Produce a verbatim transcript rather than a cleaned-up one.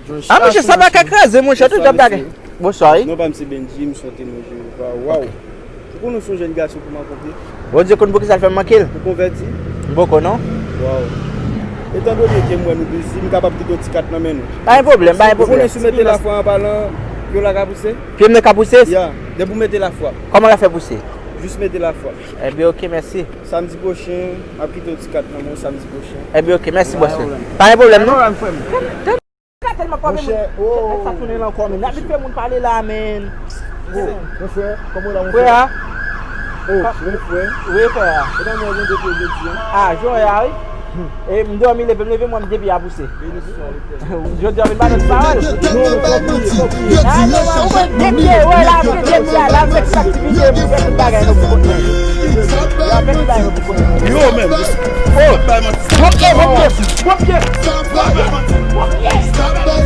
Ah, monchè, sa pa ka kraze, monchè, tout jan bagay. Bonswa, wi. Non pa m se Benji, m swete nou Jewova. Waw. Ou konn ou se yon jèn gason pou m akonpli? Bondye konn poukisa l fè m manke l. Ou konvèti? M poko, non. Waw. Etan done ke m wè nou de zi, m kapab kite yon ti kat nan men nou. Pa gen pwoblèm, pa gen pwoblèm. Ou konnen si w mete lafwa an palan, pye w la ka pouse? Pye m nan ka pouse? Ya, depi w mete lafwa. Kòman l ap fè pouse? Jis mete lafwa. Ebyen, oke, mèsi. Samdi pwochen, m ap kite yon ti kat nan men w samdi pwochen. Ebyen, oke, mèsi, bòs. Pa gen pwoblèm, non? Pa gen pwoblèm, frè m. Sa tèlman fò, men. Monchè, oh. Sa tounen la ankò, men. N ap vin fè moun pale la, men. Oh, mon frè, kòman w la, mon frè? Frè a? Oh, mon frè. Wi, frè a. E nan mwen, mwen te jodi a. Ah, jodi a, wi. E m dòmi, leve, m leve, mwen, m depi a pouse. Jodi a, vin ba nou pawòl. Non, non, fò bliye, fò bliye. Ah, non, ou mwen depi, wè, la, mwen depi a, la, mwen fè tout aktivite, mwen fè tout bagay, nou pou kont mwen. Yo, men. Oh, bay manti. Bon pye, bon pye, bon pye. Bon pye.